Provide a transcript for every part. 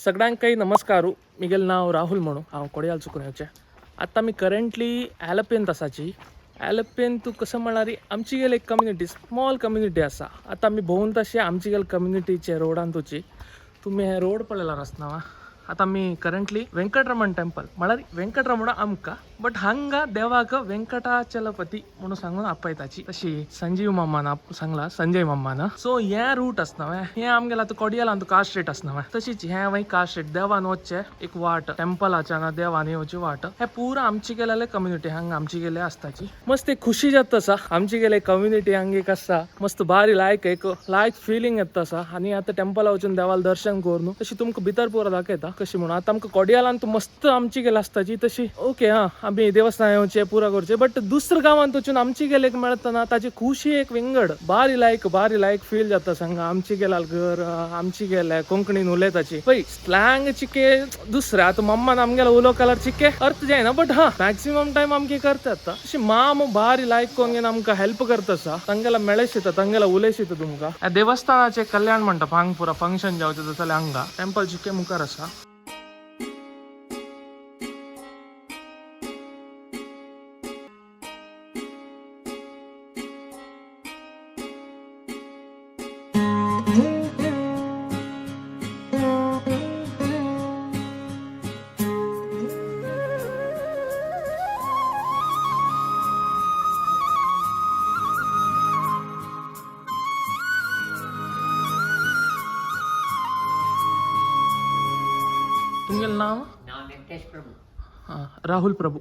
सगळ्यांकय नमस्कार. मिगेल नाव राहुल म्हणू, हांव कोडयाल चुकून येवचें. आतां आमी करंटली ॲलपेंत आसाची. ॲलपेन तूं कसं म्हळ्यार आमची गेल एक कम्युनिटी, स्मॉल कम्युनिटी आसा. आतां आमी भोंवून तशें आमची गेल कम्युनिटीचे रोडान तुची तुमी हे रोड पळयला आसना वा. आतां आमी करंटली वेंकटरमण टेम्पल, म्हळ्यार वेंकटरमण आमकां, बट हांगा देवाक वेंकटाचलपती म्हणून सांगून आपयताची तशी संजीव मामान सांगला, संजय मामान. सो हे रूट आसना वे, हे आमगेला आतां कोडियाला कार स्ट्रीट आसना वे, तशीच हे वय कार स्ट्रीट देवान वचचे एक वाट, टेम्पलाच्या ना देवान येवची वाट. हे पुरा आमची गेलेले कम्युनिटी हांगा आमची गेले आसताची. मस्त एक खुशी जाता आसा आमची गेले कम्युनिटी हांगा एक आसा. मस्त भारी लायक एक लायक फिलिंग येता आसा. आनी आतां टेम्पला वचून देवाला दर्शन करून तशी तुमकां भितर पुरा दाखयता कशी म्हणून. आतां आमकां कोडियालान मस्त आमची गेले आसताची तशी. ओके, हा आमी देवस्थान येवचे पुरा करचे, बट दुसऱ्या गांवांत वचून आमची गेले मेळतना ताची खुशी एक विंगड, भारी लायक, भारी लायक फील जाता. सांगा आमची गेलाल घर, आमची गेले कोंकणीन उलयताची पळय स्लँग चिके दुसरे. आतां मम्मान आमगेला उलो कलर चिके अर्थ जायना, बट हा मॅक्सिमम टायम आमगे करता. आतां तशी माम भारी लायक कोण आमकां हेल्प करता आसा. तांगेला मेळशिता, तांगेला उलयशिता तुमकां. ह्या देवस्थानाचे कल्याण मंडप हांग पुरा फंक्शन जावचें जाल्यार हांगा टेम्पल चिके मुखार आसा. तुमगेलं नाव? नाव वेंकटेश प्रभू. हां, राहुल प्रभू.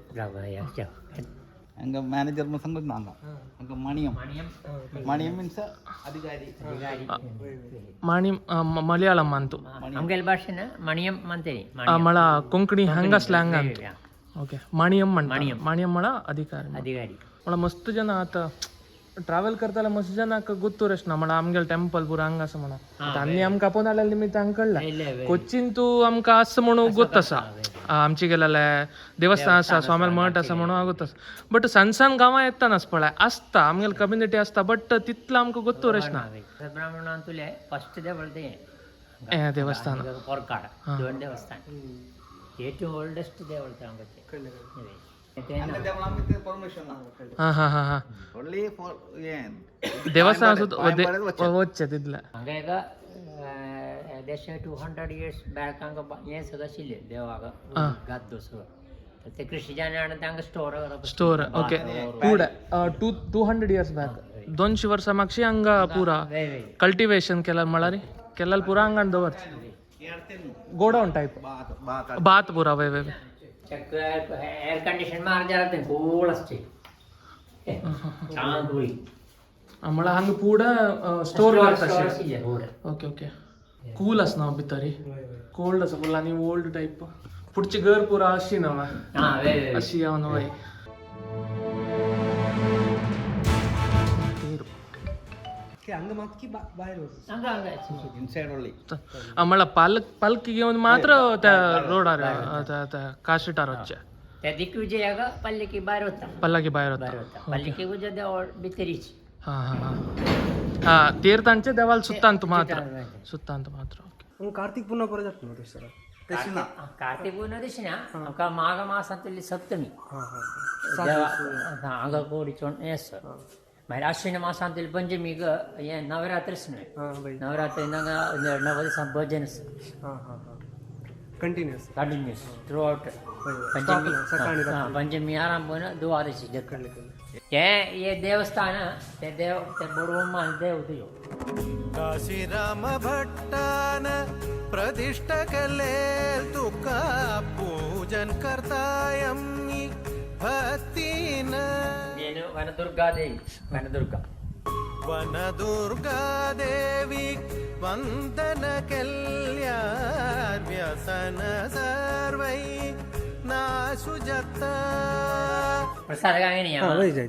ಹಂಗ ಮ್ಯಾನೇಜರ್ ಸಂಗದ ನಾಂಗ ಹಂಗ ಮಣಿಯಂ. ಮಣಿಯಂ. ಮಣಿಯಂ ಮೀನ್ಸ್ ಅಧಿಕಾರಿ. ಅಧಿಕಾರಿ. ಮಾಣಿ ಮಲಯಾಳಂ ಅಂತು. ಆಮ್ಗೆಲ್ ಭಾಷೆನ ಮಣಿಯಂ ಅಂತೀನಿ. ಮಳ ಕೊಂಕಣಿ ಹಂಗ ಸ್ಲ್ಯಾಂಗ್ ಅಂತ. ಓಕೆ, ಮಾಣಿಯಂ म्हणता. ಮಾಣಿಯಂ. ಮಾಣಿಯಂ ಮಳ ಅಧಿಕಾರಿ. ಅಧಿಕಾರಿ. ಮಳ ಮಸ್ತ್ ಜನ ಆತ ट्रॅव्हल करताले, मस्त जनाक ಗೊತ್ತು रशना म्हळ्यार आमगेले टेम्पल पुरा हांगा आसा म्हणून. आनी आमकां आपोवन हाडलेले निमित्त हांगा कळ्ळें. ಇಲ್ಲ. कोच्चीन तूं आमकां आसा म्हणून गोत्त आसा, आमची गेलेले देवस्थान आसा, स्वाम्याल मठ आसा म्हणून हांव गोत्त आसा. बट सण सण गांवां येताना पळय आसता आमगेले कम्युनिटी आसता, बट तितलें आमकां गोत्तू रशना. ಬ್ರಾಹ್ಮಣ ಅಂತಲೇ ಫಸ್ಟ್ ದೇವಳದೆ. हे ದೇವಸ್ಥಾನ പൊറക്കാട് ദുവൻ ದೇವಸ್ಥಾನ ഏറ്റവും ഓൾഡസ്റ്റ് ದೇವಳത്തെ അങ്ങത്തെ. ಪರ್ಮಿಷನ್. ಹಾಂ ಹಾಂ ಹಾಂ ಹಾಂ. ಒನ್ಲಿ ಫಾರ್ ಏನ್ ದೇವಸ್ಥಾನ ಸುತ್ತ ವಚ್ಚೆ ತಿದ್ಲೆ. ಹಂಗಾಗ ದೇಶ 200 ಇಯರ್ಸ್ ಬ್ಯಾಕ್ ಹಂಗ ಏನು ಸದಸ್ಯ ದೇವಾಗ ಗದ್ದು ಸಹ ते ಕೃಷಿ ಜನ ಹಂಗ ಸ್ಟೋರ್. Store, okay. ಕೂಡ 200 ಇಯರ್ಸ್ ಬ್ಯಾಕ್, 200 वर्सां मागशी हांगा पुरा कल्टिवेशन केला, म्हळ्यार केल्यार पुरा हांगा दवरचे गोडाऊन टायप. ಬಾತ್ ಬಾತ್. भात पुरा वय वय. ಚೆಕ್ ಏರ್ ಕಂಡೀಷನ್ ಮಾರ್ಜಾರತ್ತೆ ಕೂಲ್ ಅಷ್ಟೇ ಚಾಂದ್ ಕೂಲಿ. म्हळ्यार हांगा पुरा स्टोर करता. ಕೂಡ. ओके ओके, कूल आसना भितरी, कोल्ड आसा फुल आनी ओल्ड टायप. पुढची घर पुरा अशी ना. ಹಾಂ ವೇ. अशी जावन वय ತೇರು. ಹಂಗ ಹಂಗ. Inside only. म्हळ्यार पालक पालकी घेवन मात्र त्या रोडार, त्या त्या काशीटार वचचे. त्या ದಿಗ್ವಿಜಯಾಗ ಪಲ್ಲಕ್ಕಿ ಬಾರಿ ಹೊತ್ತ. पल्लाकी भायर ಬಾರಿ वता. ಹೊತ್ತ ಪಲ್ಲಕ್ಕಿ ದೇವ ಬಿತ್ತರಿಚಿ. हां हां हां हां, तेर तांचे देवाल सुत्तांत मात्र, सुत्तांत मात्र. ओके. ಕಾರ್ತಿಕ್ ಪೂರ್ಣ ಪರ ಜಾತ್ರೆ ನೋಡಿ ಸರ್. ಕಾರ್ತಿಕ ಪೂರ್ಣ ದಿಶಿನ ಮಾಘ ಮಾಸ ಅಂತಲ್ಲಿ ಸಪ್ತಮಿ. ಹಾಂ ಹಾಂ. ಹಂಗ ಕೂಡಿ ಚೊಣ್ ಎಸ್. मागीर आश्विन मासांतली पंचमी हें नवरात्रच न्हय? ಹಾಂ ಬೈ. नवरात्री नव दिसां भजन. ಹಾಂ ಹಾಂ ಹಾಂ, ಕಂಟಿನ್ಯೂಸ್. Continuous through out. पंचमी. सकाळी. हां, पंचमी आरंभ दुवादशी जाता. हे हे देवस्थान ते देव ते बडोमा देव तुजो. ಕಾಶಿರಾಮ ಭಟ್ಟಾನ ಪ್ರತಿಷ್ಠ ಕಲ್ಲೇಲ್ ತುಕ ಪೂಜನ್ ಕರ್ತಾಯಮ್ಮಿ ಭಕ್ತಿನ. నేను వనదుర్గాదేవి, వనదుర్గ. ವನದುರ್ಗಾದೇವಿ ವಂದನ ಕಲ್ಯಾರ್ ವ್ಯಸನ ಸರ್ವೈ ನಾಶು ಜತ್ತ. ಪ್ರಸಾದ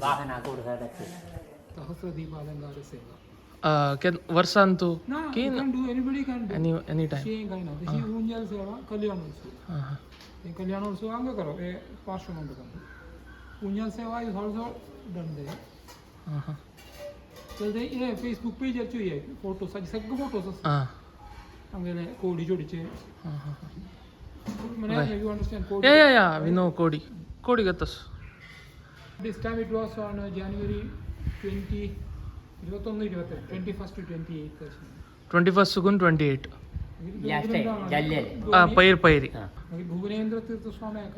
ವಾಹನ ಕೂಡ. वर्सान तूं की You can do, anybody can do. Any any time. तशी कांय ना, तशी उंजल सेवा, कल्याणोत्सव. ते कल्याणोत्सव हांगा करप हे पार्श्व मंडपान. उंजल सेवा is also done there. हां. तर ते हे फेसबूक पेजाचेर हे फोटोज, सगळे फोटोज आसा. हां. आमगेले कोडी जोडीचे. You understand Kodi? Yeah yeah yeah, we know Kodi. Kodi ಗೊತ್ತಸ್. This time it was on January 20, 21, 28, 21st to 28. 21 ಸುಗುನ್ 28. Last time, जाल्लेले. ಪೈರ್ ಪೈರಿ. मागीर भुवनेंद्र तीर्थ स्वाम्याक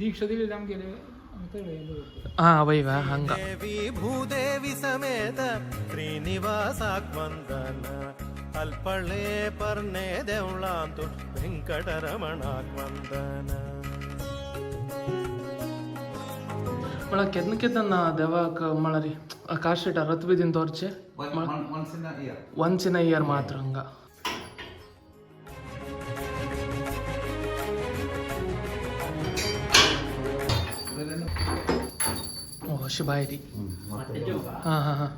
दीक्षा दिली आमगेले हांगा तळयें. ಹಾಂ ವೈವ ಹಂಗ. ದೇವಿ ಭೂದೇವಿ ಸಮೇತ ಶ್ರೀನಿವಾಸಾಕ್ ವಂದನ ಅಲ್ಪಳೆ ಪರ್ಣೆ ದೇವಳಾಂತು ವೆಂಕಟರಮಣಾಕ್ ವಂದನ. ಮಳ ಕೆದ್ನ ಕೆದ್ದನ್ನ ದೇವಕ ಮಳರಿ ಕಾಶಿಟ ರಥ ಬಿದ್ದಿನ ತೋರ್ಚೆ. Once in year. Once in year ಮಾತ್ರ ಹಂಗ. ಓ ಶಿಬಾಯಿರಿ. ಹಾಂ ಹಾಂ ಹಾಂ.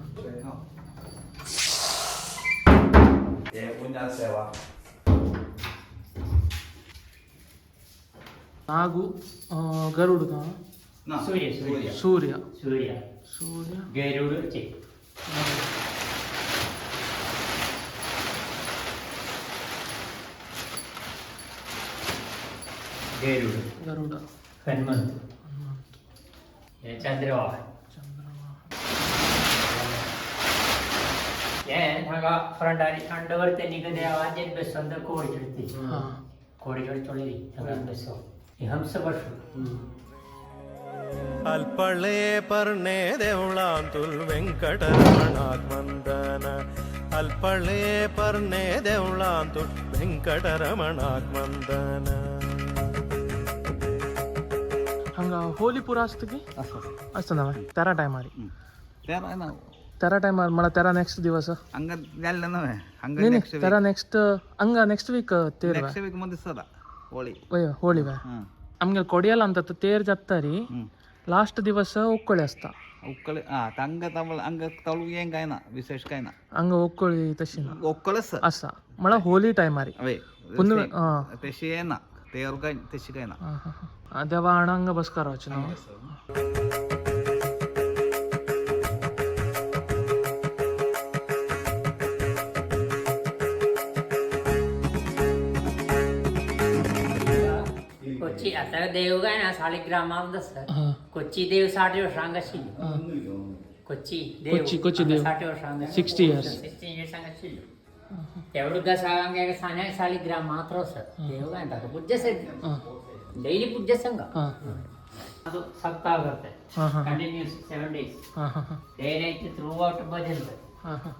ಊಂಜಾಲ್ ಸೇವಾ. ನಾಗು ಗರುಡ. ಸೂರ್ಯ ಸೂರ್ಯ. ಸೂರ್ಯ. ಸೂರ್ಯ. ಸೂರ್ಯ. ಗರುಡ ಚೆ. ಗರುಡ. ಗರುಡ. ಹನುಮಂತ, ಚಂದ್ರವಾಹನ. हे हांगा फ्रंटार अंडवर ते निघून देवाचेर बसून कोडी चडती. ಹಾಂ. कोडी चड चोळली हांगा बसो हे हंस बसो. ಅಲ್ಪಳೆ ಪರ್ಣೆ ದೇವಳಾಂತುಲ್ ವೆಂಕಟರಮಣಾಕ್ ವಂದನ ಅಲ್ಪಳೆ ಪರ್ಣೆ ದೇವಳಾಂತುಲ್ ವೆಂಕಟರಮಣಾಕ್ ವಂದನ. ಹಂಗ ಹೋಲಿ ಪೂರ ಆಸ್ತಗಿ ಅಸ್ತನವ ತೆರ ಟೈಮ್ ಆರಿ. ತೆರ ಟೈಮ್ ಮಳ ತೆರ ನೆಕ್ಸ್ಟ್ ದಿವಸ. ಹಂಗ ಜಾಲ್ಲೆ ಹಂಗ. ನೇನೆ. ನೆಕ್ಸ್ಟ್. ತೆರ ನೆಕ್ಸ್ಟ್ ಹಂಗ ನೆಕ್ಸ್ಟ್ ವೀಕ್ ತೇರ್. ನೆಕ್ಸ್ಟ್ ವೀಕ್ ಮುಂದಿಸದ ಹೋಳಿ. ಹೋಳಿ ವೇ. ಹ್ಮ್. ಆಮ್ಗೆ ಕೊಡಿಯಲ್ಲ ಅಂತ ತೇರ್ ಜತ್ತರಿ. ಹ್ಮ್. ಲಾಸ್ಟ್ ದಿವಸ ಒಕ್ಕೊಳಿ ಅಸ್ತ. ಒಕ್ಕಳಿ ಆ ಹಂಗ ತಮಳ ಹಂಗ ತಳು ಏನ್ ಕಾಯ್ನ ವಿಶೇಷ ಕಾಯ್ನ. ಹಂಗ ಒಕ್ಕೊಳಿ ತಶಿನ. ಒಕ್ಕಳಸ್. ಅಸ ಮಳ ಹೋಲಿ ಟೈಮ್ ಆರಿ. ಅವೇ. ಪುಂದು ಹಾಂ. ತೆಶಿ ಏನ ತೇರು ಕಾಯ್ ತೆಶಿ ಕಾಯ್ನ. ದೇವ ಹಣ ಬಸ್ಕಾರ ವಚ್ಚು ನಾವು. कोच्ची आता देव काय ना सालिग्रामा आसा. हां. कोच्ची देव 60 वर्षां हांगा आशिल्लो. कोच्ची देव. कोच्ची कोच्ची देव. 60 वर्षां हांगा. 60 years. 60 years हांगा आशिल्लो. तेवढं कसा हांगा सान्या सालिग्राम मात्र आसा देव काय ताका पूज्य. हां. डेली पूज्य संघ. हां. सप्ताह करतात. हां हां. Continuous 7 days. हां हां हां. डे नाईट थ्रू आउट भजन करतात. हां हां,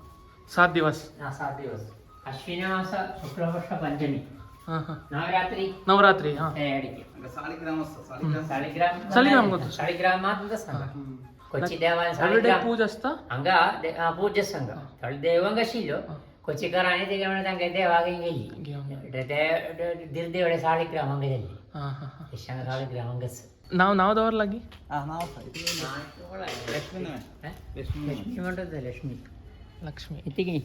7 दिवस. हा, 7 दिवस. अश्विन मास शुक्लपक्ष पंचमी. हां हां. नवरात्री. नवरात्री हां. तयारी. ಹಂಗ ಸಾಲಿಗ್ರಾಮ ಸಾಲಿಗ್ರಾಮ. सालिग्राम. सालिग्राम करतो. सालिग्रामात सांगा कोची देवान एवरी डे सालिग्राम. पूज असता. हांगा पूज्य सांगा थोडे देवांक आशिल्लो कोचीकर आनी ते म्हणून तांकां देवाक गेली. घेवन गेली. ते दिर्देवडे सालिग्राम हांगा जाल्ली. हां हां हां. हांगा सालिग्राम हांगाच. नाव नाव दवर लागी. ಆ ನಾವು ಲಕ್ಷ್ಮೀ ಲಕ್ಷ್ಮೀ. लक्ष्मी म्हणतात लक्ष्मी. लक्ष्मी. इतकी.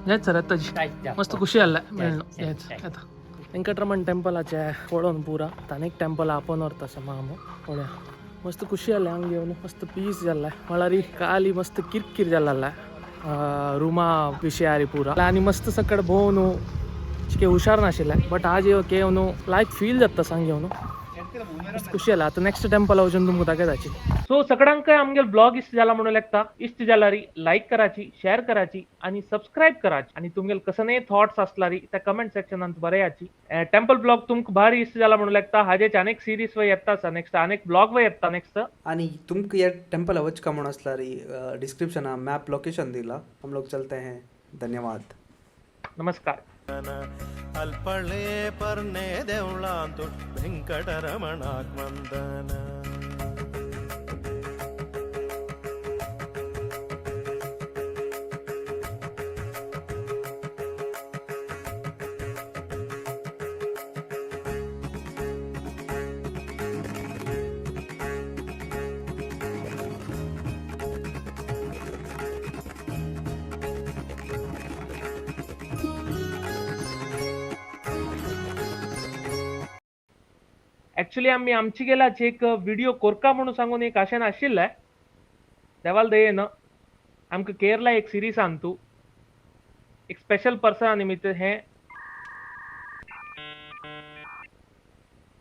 जायत सर येता जी. मस्त खुशी आला मेळ्ळो. येत येता. वेंकटरमण टेंपलाचे पळोवन पुरा आनी एक टेंपल आपोवन व्हरता आसा मामू पळया. मस्त खुशी जालें हांगा येवन. मस्त पीस जाल्लें म्हळ्यार काली मस्त किरकीर जाल्लें रुमा विशयारी पुरा आनी मस्त सकड भोंवन चिके हुशार नाशिल्लें बट आज येवन लायक फील जाता सांग येवन मस्त खुशी जालें. आतां नेक्स्ट टेंपल वचून तुमकां दाखयताची. सो सगळ्यांकय आमगे ब्लॉग इष्ट जाला म्हणून लागता. इष्ट जाल्यार लायक कराची, शेअर कराची आणि सबस्क्राईब कराची आणि तुमगेल कसने थॉट्स असलारी त्या कमेंट सेक्शनात बरयाची. टेम्पल ब्लॉग तुमकां भारी इष्ट जाला म्हणून लागता. हाजेच अनेक सिरीज व येता नेक्स्ट, अनेक ब्लॉग व येता नेक्स्ट. आणि तुमको ये टेम्पल अवच का म्हणून असलारी डिस्क्रिप्शन मैप लोकेशन दिला. हम लोग चलते हैं. धन्यवाद. नमस्कार. ಅಲ್ಪಳೆ ಪರ್ಣೆ ದೇವಳಾಂತು ವೆಂಕಟರಮಣಾಕ್ ವಂದನ. ॲक्च्युली आमी आमची गेलाची एक व्हिडिओ कोरका म्हणून सांगून एक आशेन आशिल्लें. देवाल दयेन आमकां केरला एक सिरीज तूं एक स्पेशल पर्सना निमित्त हें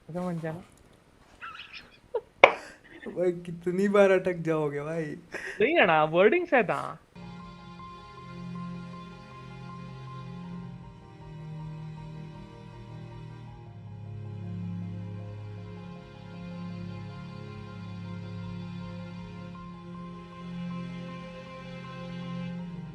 असं म्हणजे ना. भाई कितनी बार अटक जाओगे भाई. नाही येणार, वर्डिंग्स येता.